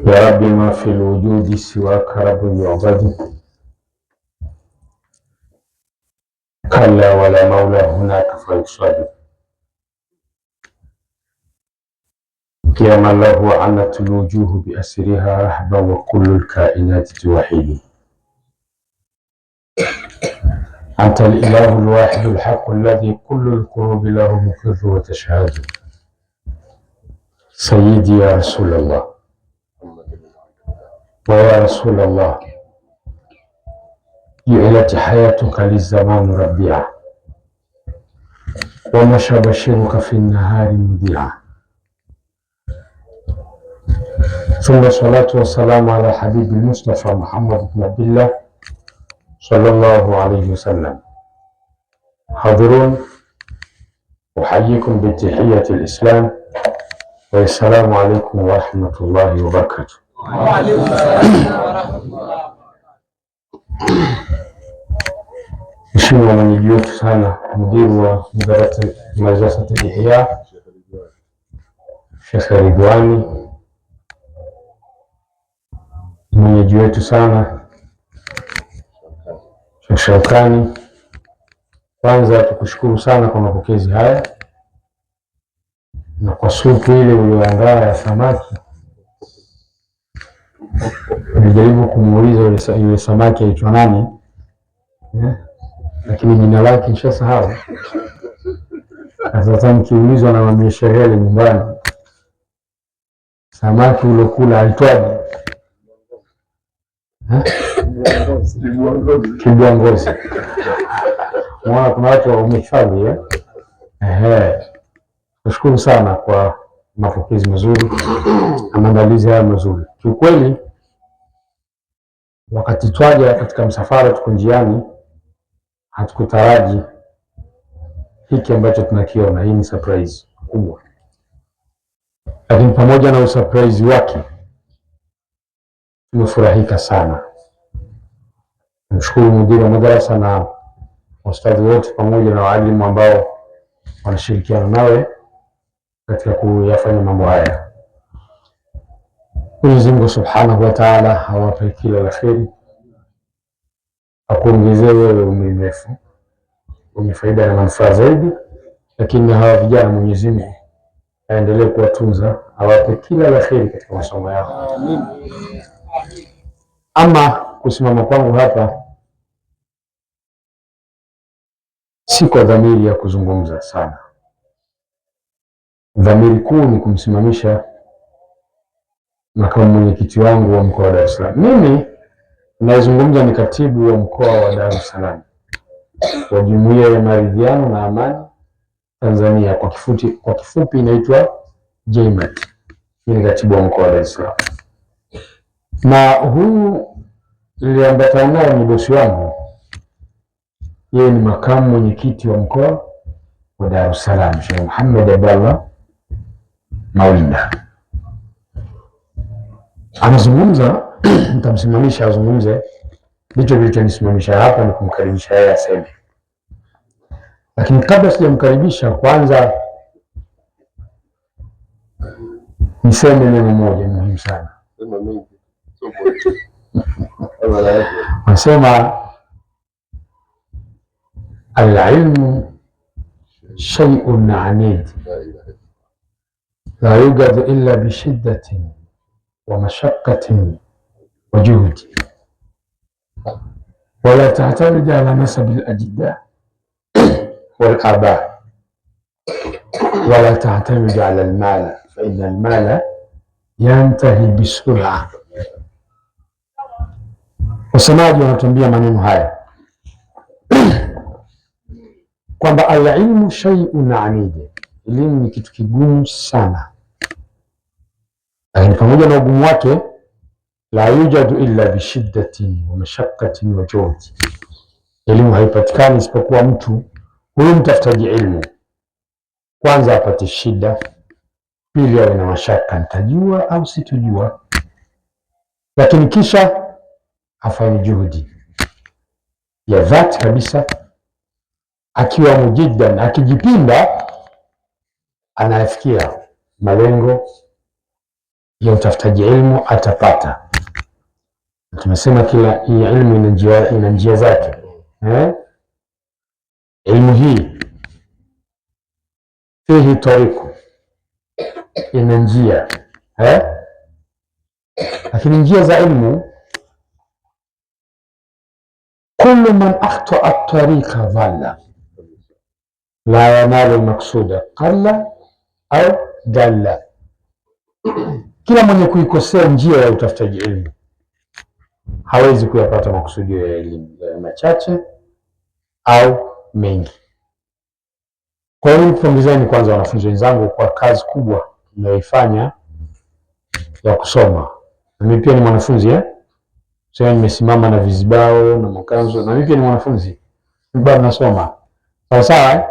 Ya Rabbi ma fi lwujudi siwaka rabbun yu'badu kalla wala maula hunaka fayusadu ya man lahu anat lwujuhu biasriha rahba wa kullu lkainati tuwahidu anta alilahu lwahidu lhaqu alladhi kullu lqulubi lahu muqirru wa tashhadu sayyidi ya Rasulallah wa ya Rasulallah ju'ilat hayatuka lizamani rabia wa masha bashiruka fi nahari mudhia thumma salatu wassalamu ala habibi Mustafa Muhammad ibn Abdillah sallallahu alayhi wasallam. Hadhirun, uhayikum bitahiyati lislam wassalamu alaikum warahmatullahi wabarakatuh. Mheshimiwa mwenyeji wetu sana, mdiru wa madrasati Ihya Sheikh Ridwani, mwenyeji wetu sana Sheikh Shaukani, kwanza tukushukuru sana kwa mapokezi haya na kwa supu ile ulioandaa ya samaki. Nilijaribu kumuuliza yule samaki aitwa nani, lakini jina lake nishasahau. Na sasa nikiulizwa na mama Shehele nyumbani, samaki uliokula aitwaje? Kibwangozi. Mwana, kuna watu wamehifadhi eh? Ehe. Nashukuru sana kwa mapokezi mazuri na maandalizi haya mazuri. Kiukweli, wakati twaja katika msafara, tuko njiani, hatukutaraji hiki ambacho tunakiona. Hii ni surprise kubwa, lakini pamoja na usurprise wake tumefurahika sana. Mshukuru mudiri wa madarasa na wastadhi wote pamoja na waalimu ambao wanashirikiana nawe katika kuyafanya mambo haya. Mwenyezi Mungu Subhanahu wa Ta'ala awape kila la kheri, akuongezee wewe umri mrefu wenye faida na manufaa zaidi, lakini na hawa vijana Mwenyezi Mungu aendelee kuwatunza, awape kila la kheri katika masomo yao. Amin. Ama kusimama kwangu hapa si kwa dhamiri ya kuzungumza sana. Dhamiri kuu ni kumsimamisha makamu mwenyekiti wangu wa mkoa wa Dar es Salaam. Mimi nayezungumza ni katibu wa mkoa wa Dar es Salaam wa Jumuiya ya Maridhiano na Amani Tanzania, kwa kifupi inaitwa JMAT. Mimi ni katibu wa mkoa wa Dar es Salaam, na huyu niliambatana naye ni bosi wangu, yeye ni makamu mwenyekiti wa mkoa wa Dar es Salaam, Sheikh Muhammad Abdallah Mawinda anazungumza. Nitamsimamisha azungumze. Ndicho kilichonisimamisha hapa ni kumkaribisha yeye aseme, lakini kabla sijamkaribisha, kwanza niseme neno moja muhimu sana. Nasema alilmu shay'un anid la yujadu illa bishiddatin wa mashaqqatin wa juhdi wala tahtamid ala nasabi alajda wal aba wala tahtamid ala almal fa inna almala yantahi bisur'a. Wasemaji wanatuambia maneno haya kwamba alilmu shay'un anid, elimu ni kitu kigumu sana, lakini pamoja na ugumu wake la yujadu illa bishiddatin wa mashaqqatin wa juhdi, elimu haipatikani isipokuwa mtu huyu mtafutaji ilmu kwanza apate shida, pili awe na mashaka, nitajua au sitojua, lakini kisha afanye juhudi ya dhati kabisa, akiwa mujiddan, akijipinda, anayafikia malengo ya utafutaji ilmu atapata. Tumesema kila hii ilmu ina njia zake eh? Ilmu hii fihi tariku, ina njia eh? Lakini njia za ilmu, kullu man akhtaa tariqa dhalla la yanalu lmaksuda qalla au dalla, kila mwenye kuikosea njia ya utafutaji ilmu hawezi kuyapata makusudio ya elimu, yawe machache au mengi. Kwa hiyo pongezeni kwanza wanafunzi wenzangu kwa kazi kubwa mnayoifanya ya kusoma. Na mimi pia ni mwanafunzi eh? Sasa nimesimama na vizibao na makanzo, na mimi pia ni mwanafunzi, bado nasoma. Sawa sawa eh?